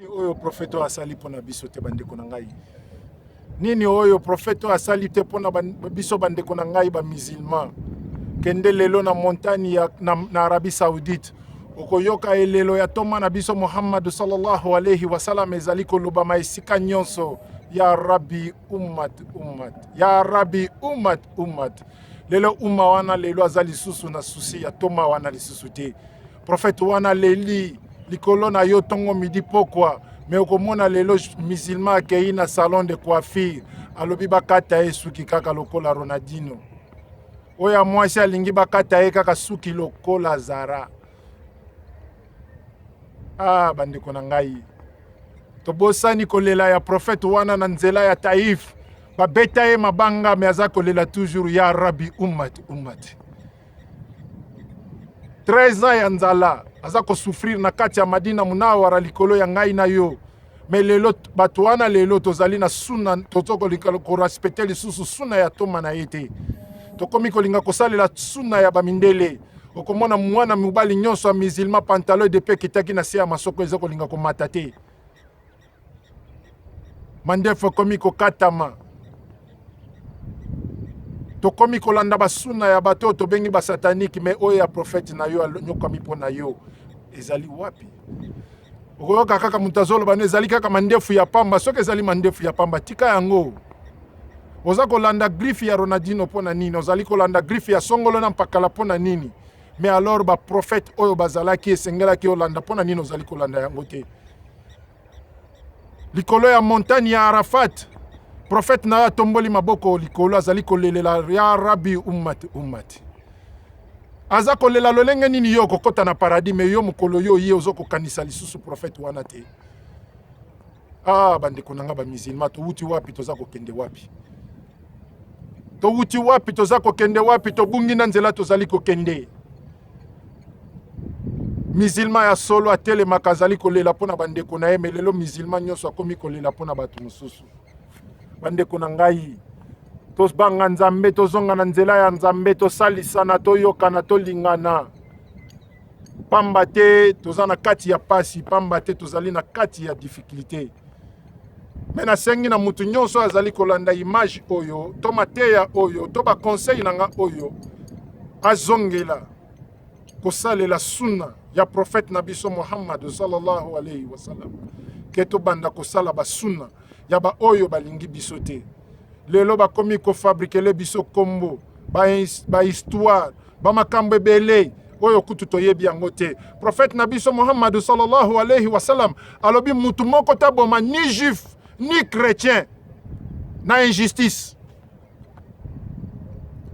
Oyo prophète oyo asali mpo na biso te, bandeko na ngai? Nini oyo prophète oyo asali te mpo na biso, bandeko na ngai bamusulman? Kende lelo na montagne ya, na Arabie Saoudite, okoyoka elelo ya toma na biso Muhammadu sallallahu alaihi wasalam ezali kolobama esika nyonso: ya Rabbi, ummat, ummat, ya Rabbi, ummat, ummat. Lelo umma wana lelo aza lisusu na souci ya toma wana lisusu te. Prophète wana leli likolo na yo ntongo, midi, pokwa, mais okomona lelo musulman akei na salon de coiffure, alobi bakata ye suki kaka lokola Ronaldinho. Oyo ya mwasi alingi bakata ye kaka suki lokola Zara. Ah, bandeko na ngai, tobosani kolela ya prophète wana na nzela ya Taif. Babeta ye mabanga, mais aza kolela toujours: ya Rabbi, ummat, ummat. 13 ans ya nzala, aza kosouffrir na kati ya Madina Munawara likolo ya ngai na yo. Mais lelo bato wana, lelo tozali na suna, toza korespecter lisusu suna ya toma na ye te. Tokomi kolinga kosalela suna ya bamindele. Okomona mwana mobali nyonso ya musulman, pantalon depuis ekitaki na se ya masoko, eza kolinga komata te, mandefu ekomi kokatama. Tokomi kolanda basuna ya bato oyo tobengi basatanike, mais oyo ya prophète na yo anyokami mpo na yo ezali wapi? Okoyoka kaka moto azoloba no ezali kaka mandefu ya pamba. Soki ezali mandefu ya pamba, tika yango. Oza kolanda griffe ya Ronaldinho mpo na nini? Ozali kolanda griffe ya songolo na mpakala mpo na nini? Mais alors baprophète oyo bazalaki, esengelaki olanda, mpo na nini ozali kolanda yango te? Likolo ya montagne ya Arafat, prophète na yo atomboli maboko likolo, azali kolelela: ya Rabbi, ummati, ummati. Aza kolela lolenge nini yo okokɔta na paradis, mais yo mokolo yo ye oza kokanisa lisusu prophète wana te. Ah, bandeko na nga bamusulman, towuti wapi? Toza kokende wapi? Towuti wapi? Toza kokende wapi? Tobungi na nzela, tozali kokende. Musulman ya solo atelemaka, azali kolela mpo na bandeko na ye, mais lelo musulman nyonso akomi kolela mpo na bato mosusu. Bandeko na ngai, tobanga Nzambe, tozonga na nzela ya Nzambe, tosalisana, toyokana, tolingana, pamba te toza na kati ya pasi, pamba te tozali na kati ya difficulté. Mais nasengi na mutu nyonso azali kolanda image oyo to mateya oyo to baconseil na nga oyo, azongela kosalela sunna ya prophète na biso Muhammad sallallahu alaihi wasallam, ke tobanda kosala basunna ya baoyo balingi biso te. Lelo bakomi kofabriquer biso kombo, bahistoire, bamakambo ebele oyo kutu toyebi yango te. Prophète na biso Muhammadu sallallahu alaihi wasallam alobi mutu moko taboma ni juif ni chrétien na injustice.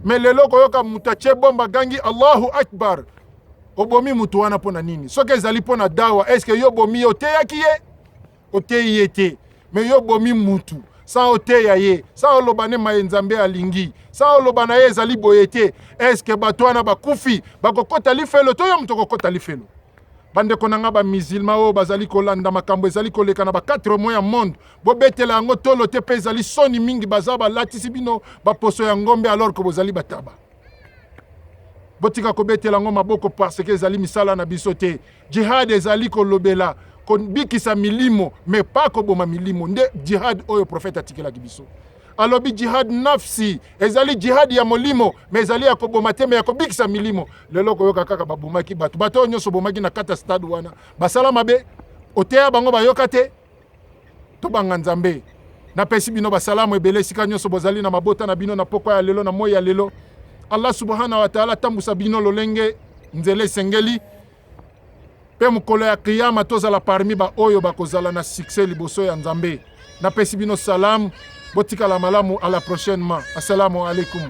Mais lelo koyoka mutu atie bomba, agangi Allahu Akbar. Obomi mutu wana mpo na nini? Soki ezali mpo na dawa, est-ce yo obomi ye, oteyaki ye? Oteyi ye te. Mais yo obomi mutu sans oteya ye, sans oloba ne maye Nzambe alingi, sans oloba na ye ezali boye te. Est-ce bato wana bakufi bakokɔta lifelo to yo moto okokɔta lifelo? Bandeko na nga bamusulman oyo bazali kolanda makambo ezali koleka na ba 4 mois ya monde, bobetela yango tolo te, mpe ezali soni mingi. Baza balatisi bino baposo ya ngombe alors que bozali bataba. Botika kobetela yango maboko parce que ezali misala na biso te. Jihad ezali kolobela kobikisa milimo, mais pas koboma milimo. Nde jihad oyo prophète atikelaki biso. Alobi jihad nafsi ezali jihad ya molimo, mais ezali ya koboma te, mais ya kobikisa milimo. Lelo koyoka kaka babomaki bato. Bato oyo nyonso bomaki na kati ya stade wana basala mabe, oteya bango, bayoka te. Tobanga Nzambe. Napesi bino basalamu ebele esika nyonso bozali na mabota na bino na pokwa ya lelo, na moi ya lelo. Allah subhanahu wa taala atambusa bino lolenge nzela esengeli, mpe mokolo ya kiyama tozala parmi baoyo bakozala na succès liboso ya Nzambe. Napesi bino salamu, botikala malamu. À la prochainement, assalamu alaikum.